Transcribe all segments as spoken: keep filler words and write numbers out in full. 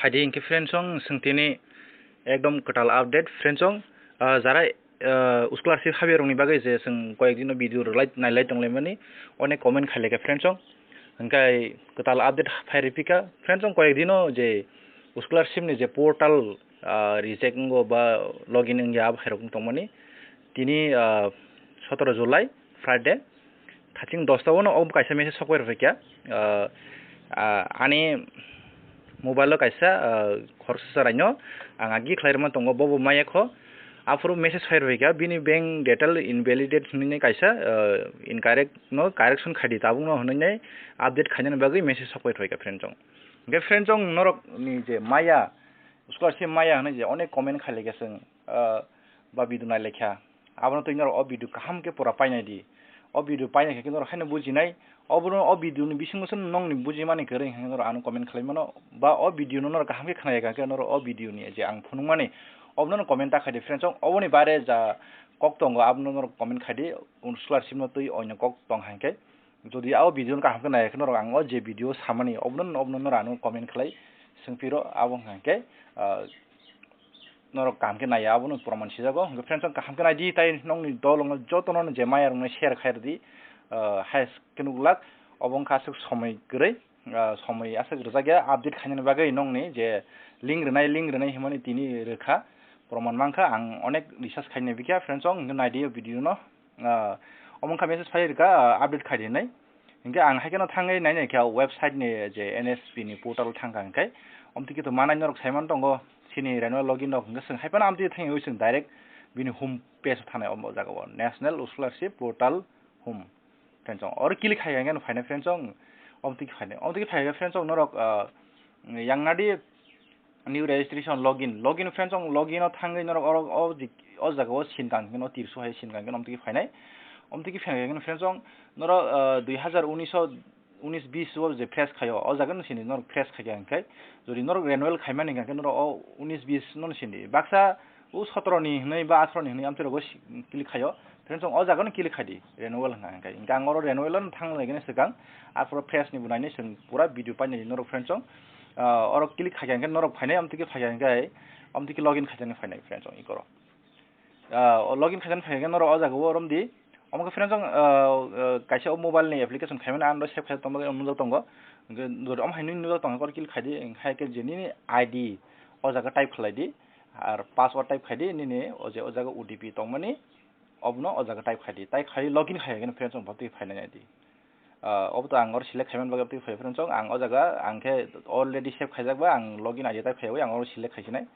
Phaidi hinkhe friends chong, chwng tini ekdom kwtal update friends chong, ah, jara, ah, scholarship habya rokni bagwi je chwng koyek dino video rwlai nailai tonglaimani, onek comment khailaikha friends chong. Hinkhe kwtal update phai rwphikha friends chong, koyek dino je scholarship ni je portal, ah, reject wngo ba login wngya abo hai rok tongmani. Tini, ah, sotoro July, Friday, thaching dosta o no obo kaisa message sokpai rwphaikha. Ah, ah, ani mobile o kaisa, ah, khoroksa chwraino ang agi khlai rwma tongo, bobo maya kho. Aphuru message phai rwphaikha, bini bank detail invalidate hinwi kaisa, ah, incorrect no correction khaidi tabukno hinwi update khainani bagwi message sokpai rwphaikha friend chong. Hinkhe friend chong norok ni je maya, scholarship maya hinwi je onek comment khailaikha chwng, ah, ba video nailaikha. Abono twi norok o video kaham khe pura painai di. O video painai khe norok haino bujinai. Obono o video ni bisingo se nongni bujimani kwrwi hinkhe norok ano comment khlai mano. Ba o video no norok kaham khe khna ya khe norok o video ni je ang phunukmani, obono no comment ta khai di friends chong. Oboni bare ja kok tongo abono norok comment khai di. Scholarship no twi oino kok tong hai khe. Jodi o video no kaham khe nai khe norok ang o je video samani obono, obono norok ano comment khlai swngphiro abo hwnkha khe, ah, norok kaham khe naiya abono proman sijago. Hwnkhe friends chong kaham khe nai di, tai nongni dol wngno jotono je maya rokno share khai rwdi, ah, hai khe nuk lak obo wngkha aswk somoi kwrwi, ah, somoi aswk rwjak ya update khainani bagwi nongni je link rwnai, link rwnai himani tini rwkha, proman mankha ang onek research khainai bikha friends chong, hwnkhe nai di o video no. Ah, omo wngkha message phai rwkha, ah, update khai di hinwi. Hinkhe ang hai kheno thangwi nai nai khe o website ni je N S P ni portal thangkha hinkhe, omtwi khe to manai norok saiman tongo, chini renewal login rok hinkhe chwng hai phano amtwi thangwi chwng direct bini home page o thangnai omo jaga o National Scholarship Portal home. Friends chong, oro click khai hinkhe no phainai friends chong, omtwi khe phainai, omtwi khe phai hinkhe friends chong norok, ah, yang nadi, new registration login, login friends chong, login o thangwi norok oro o jik-, o jaga o sin kang khe no tirsu hai sin kang khe no omtwi khe phainai. Omtwi khe phainai khe no friends chong norok, ah, dui hazar unis o, unis bis o je fresh khaio, o jaga no sindi norok fresh khaikha hinkhe, jodi norok renewal khaimani hinkhe norok o unis bis no sindi. Baksa o sotoro ni hinwi ba atharo ni hinwi amtwi rogo si-, click khaio. Friends chong, o jaga no click khai di, renewal hwnka hinkhe. Hinkhe ang oro renewal no thang lai gani swkang, arpore fresh ni bo nainai chwng pura video painai norok friends chong. Ah, oro click khaikha hinkhe norok phainai, amtwi khe phaikha hinkhe, amtwi khe login khaijani phainai friends chong, ikoro. Ah, o login khaijani phaikha hinkhe norok o jaga o romdi. Omo khe friends chong, ah, ah, kaisa o mobile ni application khaimani ano save khai tongma nujak tongo. Hinkhe jodi omo hai nini nujak tongo, oro click khai di, hai khe je nini I D o jaga type khlai di, ar password type khai di, nini o je o jaga O T P tongmani, obono o jaga type khai di, type khai login khai gani friends chong, baptwi phainai nai di. Ah, obo to ang oro select khaimani bagwi baptwi phai friends chong, ang o jaga ang khe already save khaijak ba, ang login I D type khaiwi ang oro select khaisinai.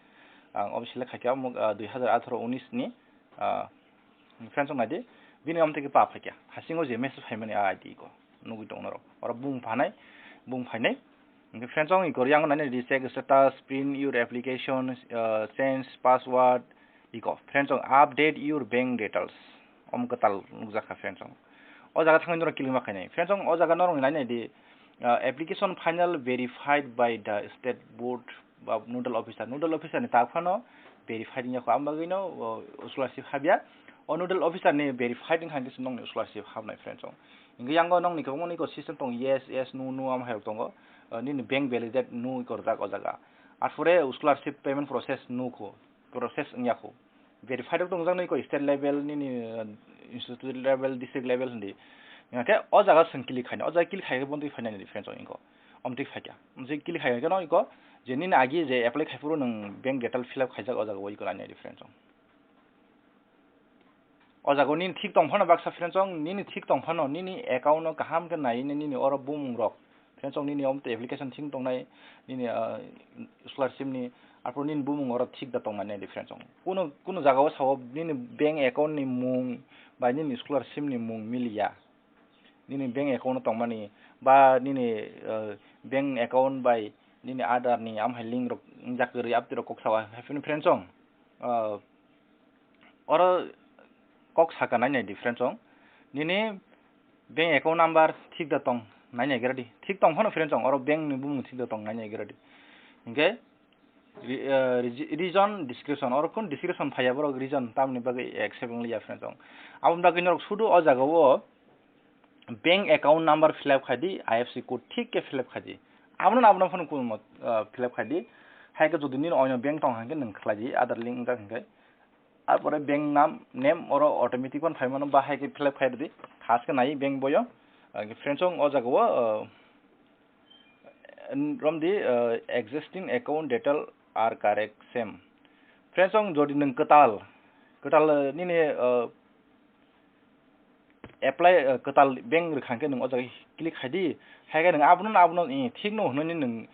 Ang obo select khaikhe omo, ah, dui hazar atharo unis ni, ah, friends chong nai di, bini omo twi khe pa phaikha, hasingo je message phaimani a I D ko nugwi tong norok, oro bung phanai, bung phainai. Hinkhe friends chong ikor yang nai di, check status, print your application, ah, change password, iko friends chong update your bank details. Om kwtal nukjak kha friends chong. O jaga thangwi norok click ma khainai. Friends chong o jaga norok nai nai di, ah, application final verified by the state board ba nodal officer. Nodal officer ni tak phano verified wngya kho, am bagwi no, o, scholarship habya. O nodal officer ni verified wngkha hinkhe se nongni scholarship habnai friends chong. Hinkhe yango nongni kwbangma ni iko system tongo, yes, yes, no, no, am hai rok tongo. Ah, nini bank validate no iko rwjak o jaga. Arpore scholarship payment process no kho. Process wngya kho. Verified rok tongjak nai ko state level nini, uh, institute level, district level hindi. Hingkhe o jaga chwng click khaina, o jaga click khaikhe bontwi phaina nini friends o inko. Omtwi phaikha. Omtwi click khaikhe no iko je nini agi je apply khaiphuru nwng bank detail fill up khaijak o jaga o iko nai nai di friends o. O jaga o nini thik tong phano baksa friends o, nini thik tong phano, nini account no kaham khe nai nini oro bumung rok. Friends o nini omo tei application thik tongnai nini, ah, scholarship ni, arpor nini bumung oro thik da tongnai nai di friends o. Kuno, kuno jaga o sao nini bank account ni mung bai nini scholarship ni mung miliya. Nini bank account o tongmani ba nini, ah, bank account bai nini Aadhaar ni amhai link rok wngjak kwrwi, abtwi rok kok sao hai phano friends o. Ah, oro kok saka nai nai di friends o. Nini bank account number thik da tong nai nai gra di. Thik tong phano friends o, oro bank ni bumung thik da tong nai nai gra di. Hingkhe re-, eh, regi-, region description, oro kun description phaiya borok region tamni bagwi accept wng liya friends o. Aboni bagwi norok sudu o jaga o bank account number fill up khai di, I F S C code thik khe fill up khai di. Abono, abono phano kun mo-, eh, fill up khai di. Hai khe jodi nini oino bank tong hwnkhe nwng khlai di, Aadhaar link wngjak hwnkhe. Arpore bank nam, name oro automatic phano phai mano, ba hai khe fill up khai rwdi. Khaske nai bank boyo. Hwnkhe friends, o jaga o, uh, romdi, uh, existing account detail are correct same. Friends, jodi nwng kwtal, kwtal, uh, nini, uh, apply, uh, kwtal bank rwkha hwnkhe nwng o jaga click khai di. Hai khe nwng abono, abono, eh, thik no hwnwi nwng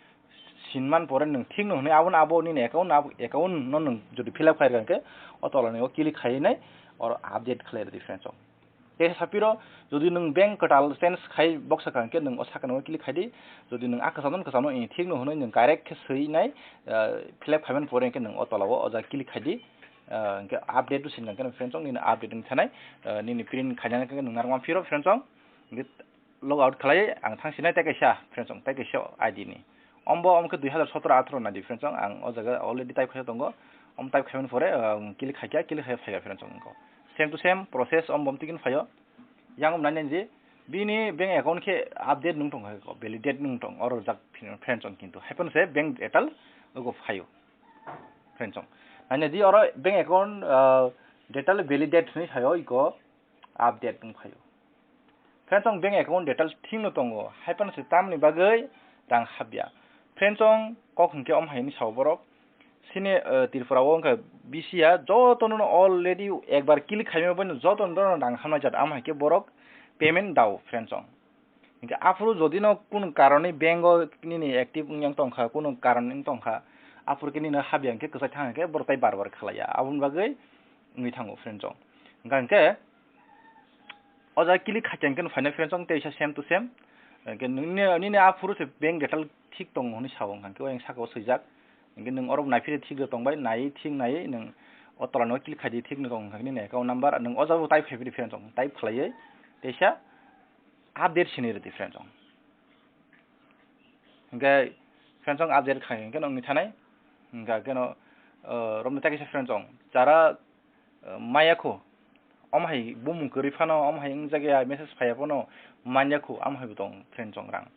sinman pore nwng thik no hwnwi abono abo nini account, abo account no nwng jodi fill up khai rwkha hwnkhe o tola ni o click khai nai oro update khlai rwdi friends. Tei sapiro jodi nwng bank kwtal change khai boksa kha hwnkhe nwng o sakano click khai di. Jodi nwng a kwcham no kwcham no, eh, thik no hwnwi nwng correct khe swi nai, uh, fill up khai man pore hwnkhe nwng o tola o o jaga click khai di. Ah, hwnkhe update o sini hwnkhe friends, nini update wng thanai, ah, nini print khaina hwnkhe nwng narwkma phiro friends, hwnkhe log out khlai ang thang sinai tei kaisa friends, tei kaisa I D ni. Ombo omkhe dui hazar sotoro atharo nai di friends, ang o jaga already type khaisa tongo. Om type khaimani pore, ah, click khaikha, click khai phaikha friends, wngkha same to same process, ombo omtwi khe phaio. Yang om nai nai di, bini bank account khe update nung tong kha, validate nung tong, oro jak friends, kintu hai phano se bank detail ogo phaio. Friends, naina di oro bank account, ah, detail validate hinwi sayo, iko update wng phaio. Friends, bank account detail thik no tongo, hai phano se tamni bagwi rang habya. Friends, kok hinkhe om hai hinwi sao borok. Sini, ah, Tripura o wngkha B C ya, joto no already ekbar click khaima bai no joto no rang hamnai jat, am hai khe borok payment dao, friends. Hinkhe aphuru jodi no kunu karonwi bank o nini active wng yang tongkha, kunu karon wng tongkha, aphuru khe nini habya hinkhe kwchai thang hinkhe borok tai bar bar khlaiya, aboni bagwi wngwi thango friends. Hwnkha hinkhe o jaga click khaikha hinkhe phainai friends, teisa same to same. Hinkhe nini, nini aphuru se bank detail thik tongo hinwi sao, hwnkha hinkhe oyang saka o swijak. Hinkhe nwng oro naiphiri thik rw tongbai, nai thik nai nwng o tola no click khaidi, thik no tong hwnkha nini account number, nwng o jaga bo type khaiphi di friends, type khlaiwi teisa update sini rwdi friends. Hinkhe friends, update khai hinkhe nwng ni thanai. Hinkha keno, ah, romni tei kaisa friends, jara, ah, maya kho, omo hai bumung kwrwi phano, omo hai wng jagya message phaiya phano manya kho, amo hai bo tong friends rang.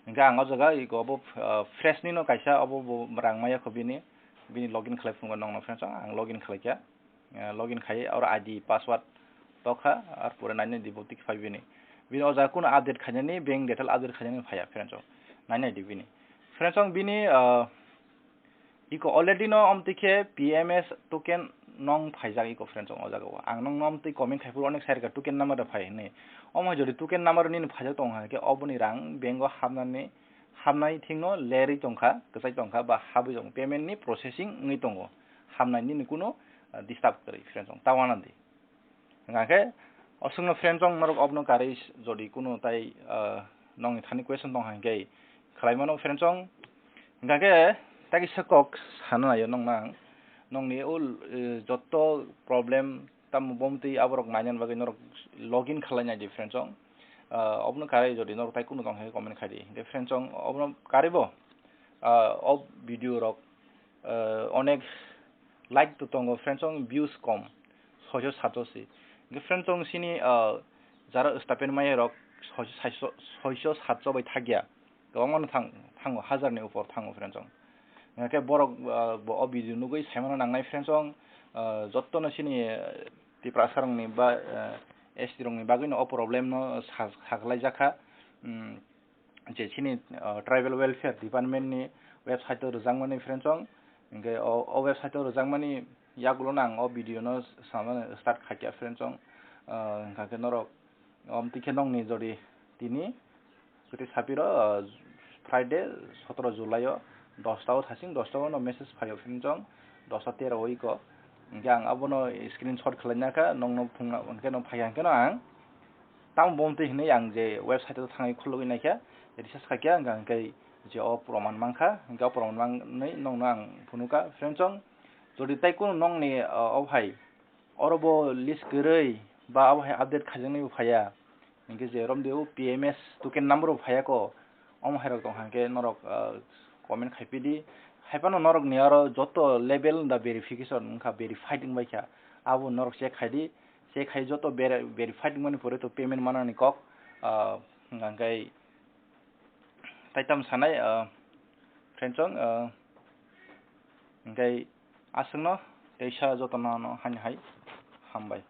Hinkhe ang o jaga iko obo, ah, fresh ni no kaisa obo bo rang maya kho bini, bini login khlai phunukgo nongno friends, ang login khlaikha. Ah, login khai oro I D, password tokha, ar pore nainai di bo tik phai bini. Bini o jaga kunu update khainani, bank detail update khainani phaiya, friends, o nainai di bini. Friends, o bini, ah, iko already no omtwi khe P M S token nong phaijak iko, friends, o jaga o. Ang nongno omtwi comment khai phuru onek sai rwkha token number da phai hinwi. Omo hai jodi token number nini phaijak tong hai khe oboni rang bank o hapnani, hapnai thikno lerwi tongkha, kwchai tongkha ba habwi tong, payment ni processing wngwi tongo. Hamnai nini kunu, ah, disturb kwrwi, friends, ta wanadi. Hwnkha khe, o swngno friends, norok obono karwi jodi kunu tai, ah, nongni thani question tong hai khe khlai mano, friends. Hwnkha khe, ta kisa kok sana naio nongno ang. Nongni ul, eh, jotto problem tamo bomtwi aborok nainani bagwi norok login khlai nai di, friends. Ah, obono karwi jodi norok tai kunu tong hai comment khai di. Hwnkhe, friends, obono karwi bo, ah, o video rok, ah, onek like to tongo, friends, o views kom, soiso satso si. Hwnkhe, friends, o sini, ah, jara stapen maya rok soiso, soiso satso bai thakya, kwbangma no thang-, thango, hazar ni upor thango, friends, o. Hwnkhe borok, ah, bo o video nugwi saimano nangnai, friends, o, ah, jotto no sini, ah, Tiprasa rokni ba, ah, S T rokni bagwi no o problem no sa-, saklaijak kha. Hmm. Je chini, ah, Tribal Welfare Department ni website o rwjakmani, friends, o. Hwnkhe o, o website o rwjakmani yagulo no ang o video no samani start khaikha, friends, o. Ah, hwnkha khe norok, omtwi khe nongni jodi tini kwtwi sapiro, ah, Friday sotoro July o dosta o thasing, dosta o no message phaio, friends, o. Dosta tero o iko. Hwnkhe ang abono screenshot khlaina kha, nongno phunukna hwnkhe no phaiya hwnkhe no ang tamo bomtwi hinwi ang je website o thangwi khulugwi naikha, research khaikha, hwnkha hwnkhe je o proman mankha, hwnkhe o proman manwi nongno ang phunukha, friends, o. Jodi tai kunu nongni, ah, o hai oro bo list kwrwi ba abo hai update khaijaknai bo phaiya, hwnkhe je romdi o P M S token number bo phaiya ko, omo hai rok tong hwnkhe norok, ah, comment khai pidi. Hai phano norok ni oro joto level da verification wngkha, verified wngbai kha, abo norok check khai di. Check khai joto veri-, verified wngmani pore to payment manani kok, ah, hwnkhe tai tamo sanai, ah, friends, o, ah, Hwnkhe aswkno teisa jotono no haino hai hambai.